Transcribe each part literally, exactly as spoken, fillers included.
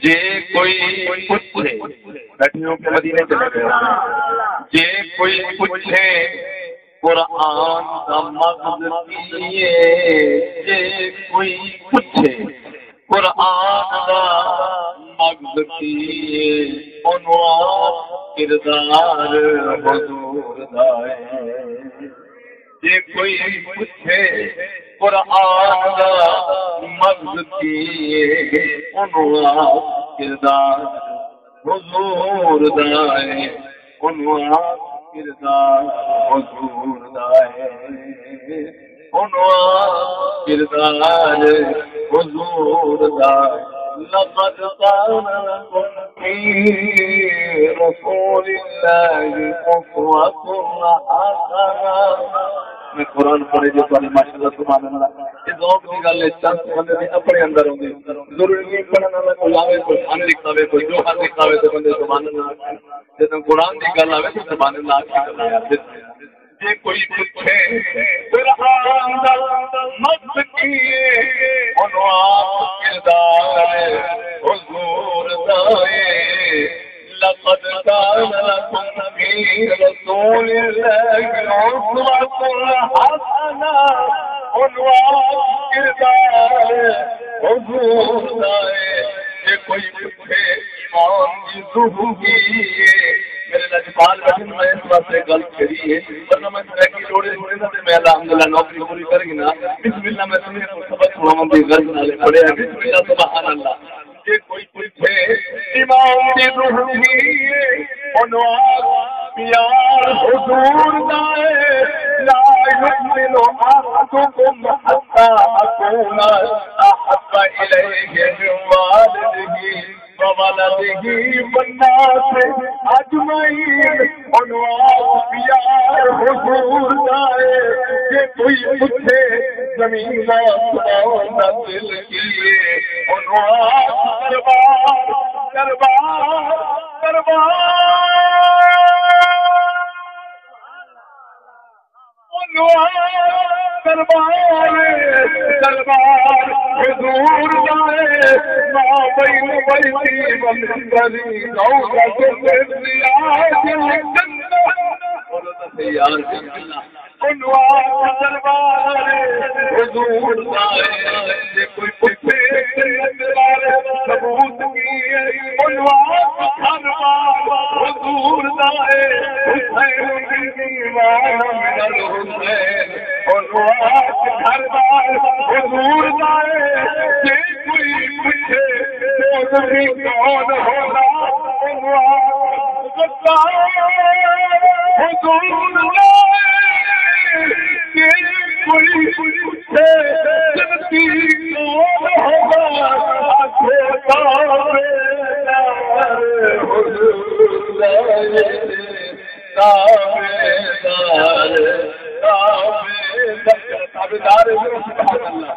جے کوئی پچھے، ٻیٹھے ہو کہ مدینے چلے ڳئے ہو؟ جے کوئی پچھے قرآن دا مغز کی ہے، جے کوئی پچھے قرآن دا مغز کی ہے، اونوں آکھ کردار حضور دا ہے۔ جے کوئی پچھے قرآن دا مغز کی ہے، اونوں آکھ کردار حضور دا ہے، اونوں آکھ کردار حضور دا ہے، اونوں آکھ کردار حضور دا ہے۔ لقد كان لكم في رسول الله أسوة حسنة۔ میں قرآن پڑھے جو تہاݙے ماشاءاللہ سبحان اللہ۔ اے ذوق دی ڳل ہے، چند بندے دے اپݨے اندر ہوندی۔ ضروری نہیں پڑھݨ والا کوئی آوے، کوئی فن لکھاوے، کوئی جوہر لکھاوے تے بندے سبحان اللہ آکھن۔ جݙاں قرآن دی ڳل آوے تے سبحان اللہ آکھے تے یار جے کوئی پچھے قرآن دا مغز کی ہے، اونوں آکھ کردار حضور دا ہے۔ لقد كان لكم في رسول الله أسوة حسنة۔ اونوں آکھ کردار حضور دا ہے۔ جے کوئی پچھے ایمان دی روح کی ہے۔ میݙے لڄپال ٻیٹھن، میں اس واسطے ڳل چھیڑی ہے، ورنہ میں سرائیکی جوڑے ہوندے نا تے میں الحمدللہ نوکری پوری کر گھناں۔ بسم اللہ، میں تساں کوں سبق سݨاوݨ دی غرض نال پڑھیا ہے۔ بسم اللہ، سبحان اللہ۔ جے کوئی پچھے ایمان دی روح کی ہے، اونوں آکھ یار حضور دا ہے۔ لا يؤمن أحدكم حتى أكون أحب إليه من والده وولده والناس أجمعين۔ اونوں آکھ یار حضور دا ہے۔ جے کوئی پچھے زمین آسمان دا دل کی ہے، اونوں آکھ دربار، دربار، دربار۔ دربار، دربار حضور دا ہے، ما بین بیتی و منبری روضۃ من ریاض الجنۃ۔ بولو تے صحیح یار۔ اونوں آکھ دربار حضور دا ہے، جے کوئی پچھے جنت بارے ثبوت کی ہے، اونوں آکھ گھر بار حضور دا ہے، حسین دی دیوانہ من الحسین، اونوں آکھ گھر بار حضور دا ہے۔ جے کوئی پچھے دوزخی کون ہوندا، اونوں آکھ غدار حضور دا ہے۔ جے کوئی پچھے جنتی کون ہوندا، آکھو تابعدار حضور دا ہے۔ تابعدار، تابعدار، تابعدار، سبحان اللہ۔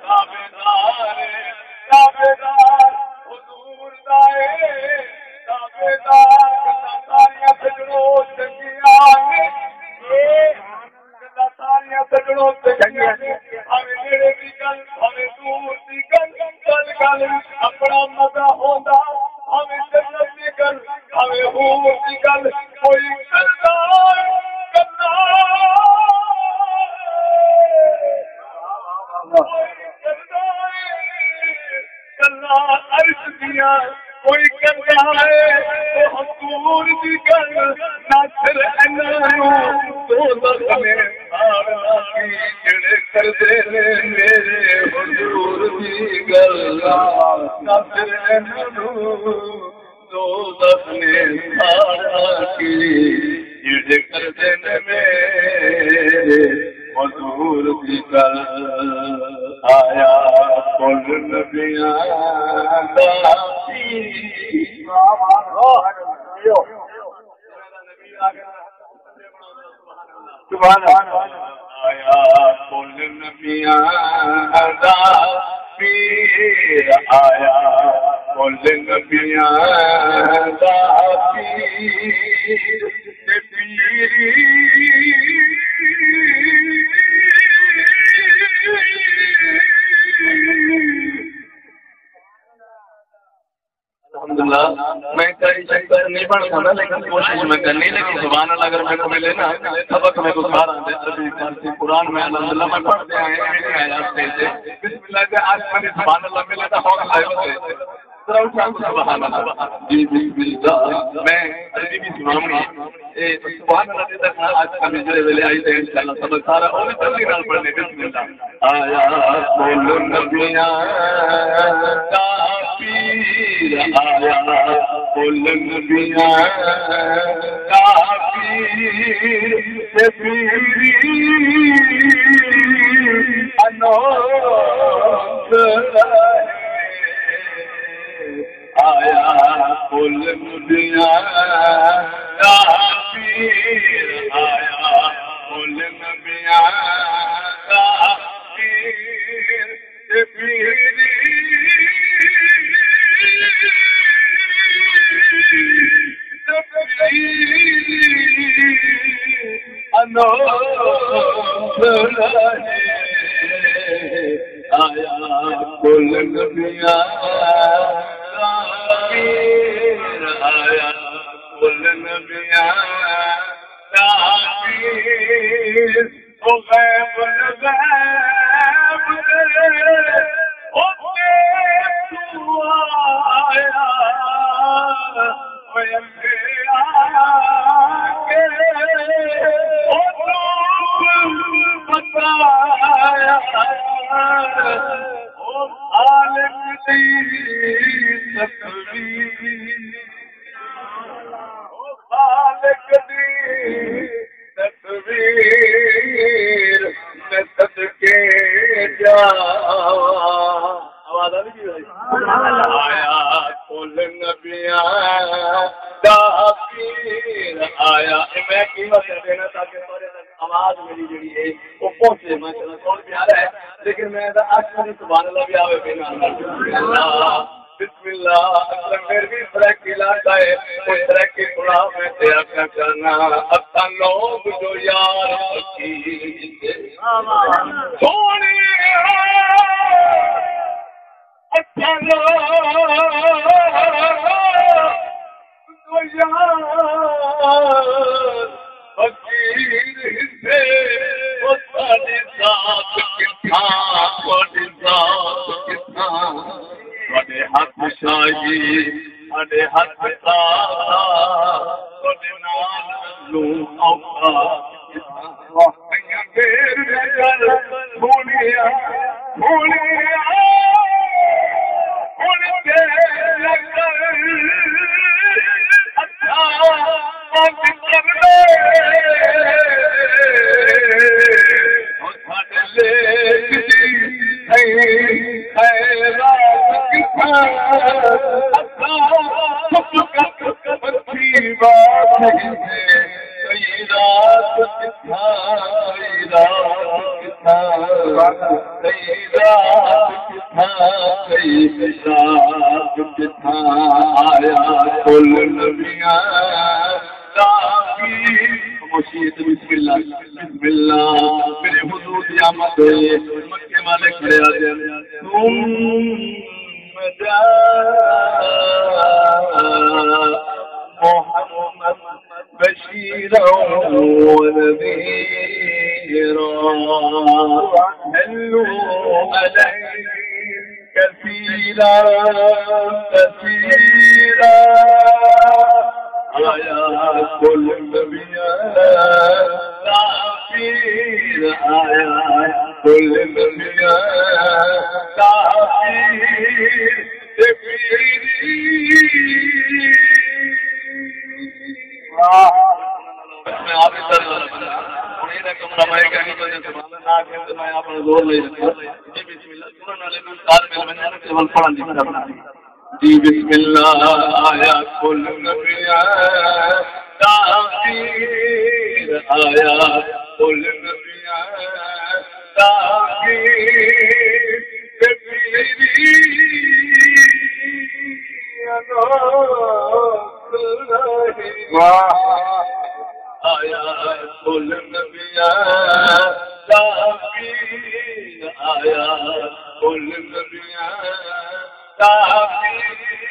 تابعدار، تابعدار حضور دا ہے، تابعدار۔ ساریاں سجݨو چنگیاں نے، ساریاں سجݨو چنگیاں نے۔ بھاویں نیڑے دی ڳل، بھاویں دور دی ڳل، ڳل ڳل وچ اپݨا مزہ ہوندا۔ بھاویں جنت دی ڳل، بھاویں حور دی ڳل، کوئی کردار، کردار، کوئی کردار، کردار عرش دیاں۔ کوئی کردا ہے او حضور دی ڳل، ناصر انہاں نوں دوزخ نے ساڑنا کی، جیڑھے کردے نے میرے حضور دی ڳل، ناصر انہاں نوں دوزخ نے ساڑنا کی، جیڑھے کردے نے میرے حضور دی ڳل۔ آیا کل نبیاں دا پیر۔ سبحان اللہ۔ آیا کل نبیاں دا پیر، آیا کل نبیاں دا پیر۔ تے پیری الحمدللہ، میں کئی شخص نہیں بن سکتا، لیکن کوشش میں کرنی، لیکن سبحان اللہ اگر میرے کو ملے نا، سبق میرے کو سارا آندے، عربی، فارسی، قرآن میں الحمدللہ میں پڑھتے آئے ہیں، میں آیا اسٹیج سے، بسم اللہ سے آج میں سبحان اللہ ملے تو حوصلہ ہے۔ ذرا اٹھا کے سبحان اللہ۔ جی، بسم اللہ۔ میں عربی بھی سناؤں گا۔ اے، سبحان اللہ دے تک آج کل جڑے ویلے آئی تے انشاءاللہ سبق سارا اور جلدی نال پڑھنے۔ بسم اللہ۔ آیا کل نبیاں دا پیر، آیا کل نبیاں دا پیر، تے پیری انوکھ آیا کل نبیاں دا پیر، آیا کل نبیاں دا پیر، تے پیری تے پیری انوکھ رہے۔ آیا کل نبیاں دا پیر، آیا کل نبیاں دا پیر۔ او غیب دے غیب دے، او تیرے تو آیا۔ آواز آ رہی ہے؟ آیا کل نبیاں دا پیر آیا۔ اے میں قیمت کر دینا تاکہ تھوڑے تک آواز میری جڑی ہے وہ پہنچے۔ ماشاءاللہ، کون پیارا ہے، لیکن میں دا اکھ میں سبحان اللہ بھی آوے بنا۔ اللہ، بسم اللہ۔ اصل میں بھی سرائیکی علاقہ ہے، کوئی سرائیکی سنا میں تے آکھا کرنا، اکھاں لوگ جو یار فقیر دے۔ سونے اچھا لوگ تو یار فقیر ہسے، او ساݙی ذات کتھاں، تہاݙی ذات کتھاں، تہاݙے ہتھ شاہی، ساݙے ہتھ تاج، تہاݙے نال لوں اوقات کتھاں۔ واہ۔ کئیاں دیر نظر سوہݨیا، سوہݨیا، ہݨ دیر نظر اکھاں بند کر لے۔ ہݨ ساݙے لیک دی سئیں خیرات کتھاں، اکھاں چپ کر مچھی بات ہے۔ کئی رات کتھاں، کئی رات کتھاں، کئی رات کتھاں، کئی رات کتھاں۔ آیا کل نبیاں دا پیر۔ خاموشی ہے تو بسم اللہ، بسم اللہ۔ میرے حضور دی آمد ہوئی ہے، مکے والے کھڑے آ جائیں۔ ثم جاء محمد بشيرا ونذيرا، صلوا عليه كثيرا، كثيرا۔ آیا کل نبیاں دا پیر، آیا کل نبیاں دا پیر۔ تے پیری۔ واہ۔ میں آپ ہی سارے والا بندہ۔ ہݨ ایہدا کمرہ میں کہیں بندے سبحان اللہ نہ آکھے تے میں اپݨا زور نہیں رکھدا۔ جی بسم اللہ۔ سݨݨ والے بھی طالب علم ہیں، تے ول پڑھݨ دی طرف۔ جی بسم اللہ۔ آیا کل نبیاں دا پیر، آیا کل نبیاں دا پیر۔ واہ۔ آیا کل نبیاں دا پیر، آیا کل نبیاں دا پیر۔